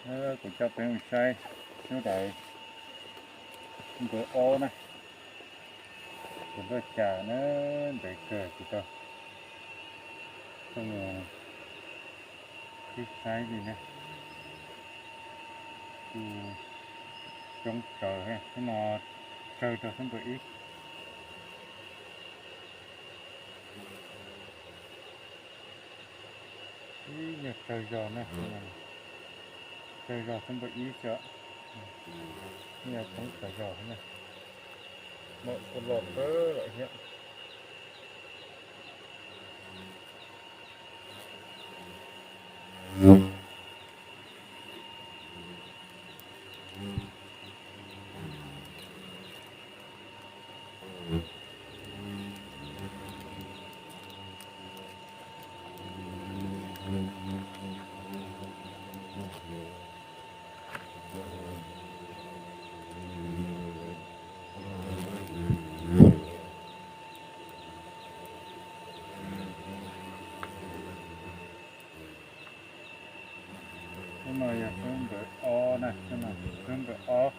Kuv coj peb mus saib xub dais npawb ob na, kuv ntuj cas na, ntev kawg kuv tau tuaj mus sib saib li na. Kuj coob tsawv, xub no tsawg rau xub npawb ib. Ib yog tsawg zog na, tsawg zog xub npawb ib xwb, ib yog poob tsawg zog na, muaj xub loj kawg lawm thiab. Xub no yog xub npawb ob na, xub npawb ob,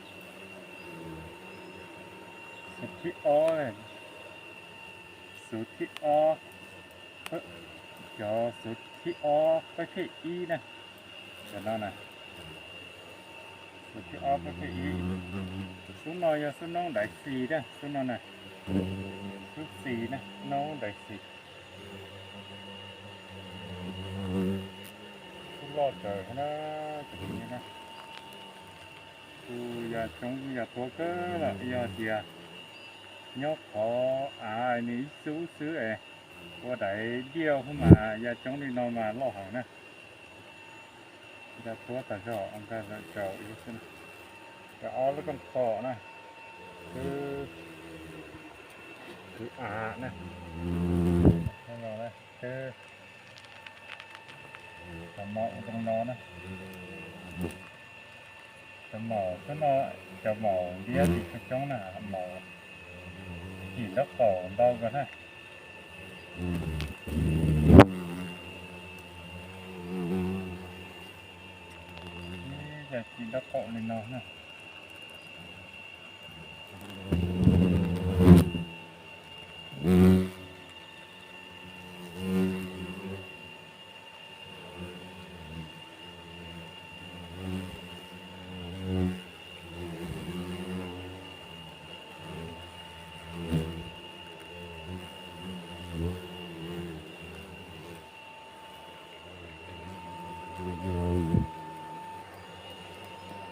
xub thib ob, xub thib ob, cov xub thib ob pab thib ib na, cov no na, xub thib ob pab thib ib. Xub no yog xub noob dais xis na, xub no na, xub xis na, noob dais xis. Xub loj tsawv na, cov phooj ywg na. Kuj yog coob yog tuab kawg lawm, yog tias nyob qhov av nws ib xub xwb es ua dais diaj hub mas yog coob li no mas loj heev na. Yog tuab tas zog nkag tsaus ib xwb. Cov ob lub kooj pom na, twb, twb av na, twb cov maum zoo no na. Cov maum xwb no, cov maum liab tsis tshua coob na, maum cim nraub qaum ntau kawg na. Ib yam cim nraub qaum li no na.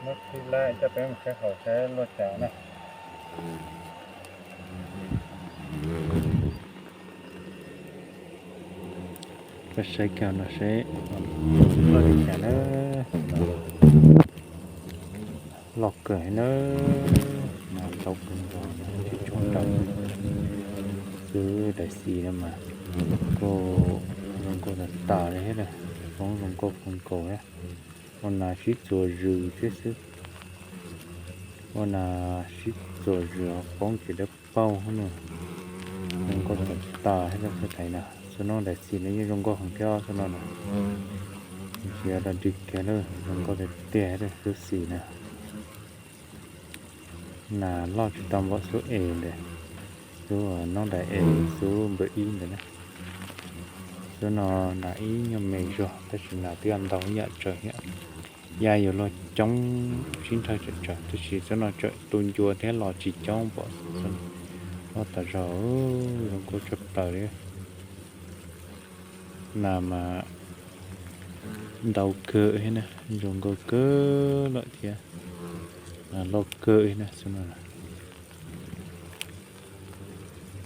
Lub thib lab coj peb mus saib hauv saib luaj cas na. Peb saib kiag no seb loj li cas na. Loj kawg na, mas tau kawg nkaus, tsis tshua ntau. Xub dais xis no mas kuj zoo nkauj tas tas li thiab na, poob zoo nkauj kawg nkaus thiab. Ua nas sib txuas zws thiab xwb, ua nas sib txuas zws poob ces dawb paug na. Zoo nkauj tas tas thiab lub xub dais no, xub noob dais xis no yeej zoo nkauj heev thiab xub no na. Tsis yog dog dig kiag lawm, zoo nkauj tiag tiag lawm xub xis na. Nas loj tsis tau npaum xub es ntawd, xub noob dais es xub npawb ib ntawd na. Xub no nas ib nyuag me zog tab sis nas twb yog ntau ib yam tsawg thiab. Ya yuav luag coob sib nrhawv tsawg tsawg tab sis xub no tseem tu ncua thiab los tsis coob npaum xub no. Loj tas zog, zoo nkauj tshaj plaws li. Nas mas ntau kawg thiab na, zoo nkauj kawg lawm thiab. Nas loj kawg thiab na xub no.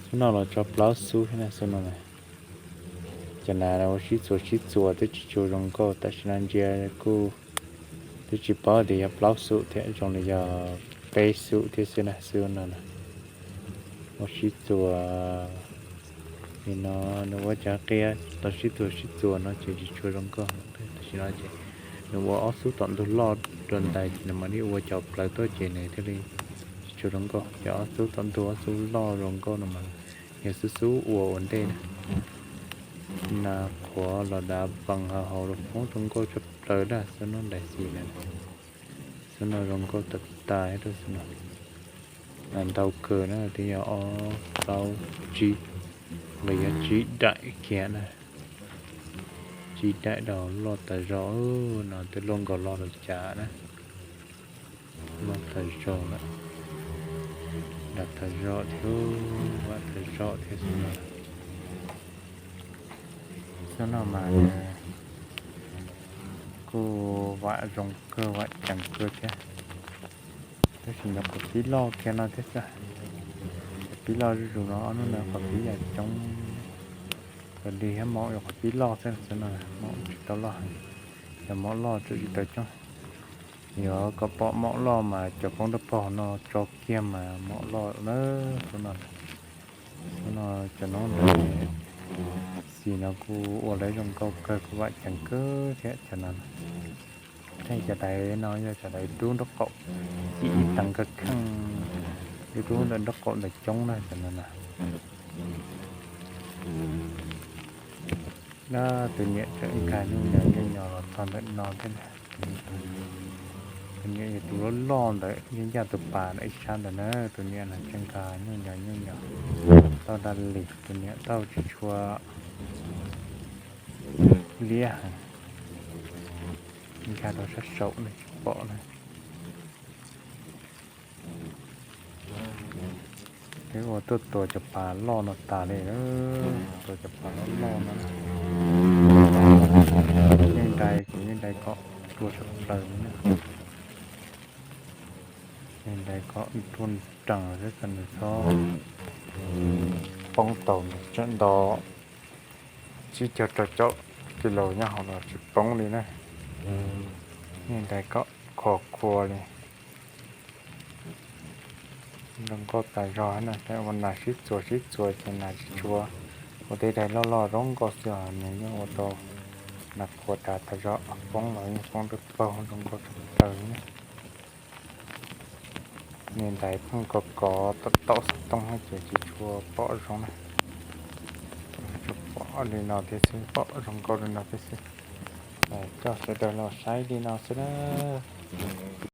Xub no los tso plaub xub thiab na xub no na. Cov nas ua sib txuas sib txuas twb tsis tshua zoo nkauj, tam sim no ntsia kuj twb tsis paub tias yog plaub xub thiab, zoo li yog peb xub thiab xwb na xub no na. Ua sib txuas li no, nws ua cov qia los sib txuas sib txuas no ces tsis tshua zoo nkauj. Tam sim no ces nws ua ob xub tom ntug loj rau ntais ces nws mam li ua cov plawv tuaj ces nws thiaj li tsis tshua zoo nkauj. Cov ob xub tom ntug ob xub loj zoo nkauj no mas yog xub xub ua ua ntej na. Nas qhuav los dav pees hav hauv los poob zoo nkauj tshaj plaws dab xwb no, daim xis na. Xwb no zoo nkauj tas tas thiab xwb no. Ntau kawg na, twb yog ob plaub tsib, nqis yog tsib daim kiag na. Tsib daim dau loj tas zog no, twb luaj nkaus loj li cas na. Loj tas zog lawm, dav tas zog thiab, vam tas zog thiab xwb no. Xwb no mas kuj vam zoo kawg, vam ceev kawg thiab. Tab sis nyuam qhuav pib loj kiag no thiab xwb. Pib loj zuj zus no, ob hnub no qhuav pib yam coob, qhuav dig thiab maum yuav qhuav pib loj xwb xwb no, maum tsis tau loj heev. Yog maum loj tsam tsis tau coob. Yuav kom pom maum loj mas cov poob dawb paug no tso kiag mas maum loj na, xwb no. Xwb no cov noob ntawd, xis no kuj ua lawv zoo nkauj kawg, kuj vam ceev kawg thiab cov no. Tej cov daiv no yog cov daiv dub nraub qaum, ib teev kawg kheej, dub dub ntawm nraub qaum ntawd coob na cov no na. Dab tus niam tseem nkag nyuj nyos nyuj nyos los txog ntawm no thiab na. Tus niam yog tus loj loj ntawd, yeej ncaj tus pas ntawm ib sab ntawd na, tus niam no tseem nkag nyuj nyos nyuj nyos. Tau dab li tus niam tau tsis tshua liab heev, nkag rau sab saum ne tsis pom na. Twb ua tuaj tua cov pas loj no tas li, tua cov pas loj loj no. Yeej dai, kuv yeej dai kom dua tshaj plaws li na. Yeej dai kom dua nrees xwb kom nws txhob poob tau, nws tsam nto tsib caug rau caum kis lus nyob hauv los tsis poob li na. Yeej dai kom khov kho li. Zoo nkauj tas zog na, ua nas sib txuas sib txuas ces nas tsis tshua ua tej daim loj loj zoo nkauj xwb os, nws yeej ua tau nas qhuav tas tas zog, poob los yeej poob dawb paug zoo nkauj tshaj plaws li na. Niag ntaiv pheej kov kov tom taum xov tooj ces tsis tshua pom zoo na. Tsuas pom li no thiab xwb, pom zoo nkauj li no thiab xwb. Coj sawv daws los saib li no xwb na.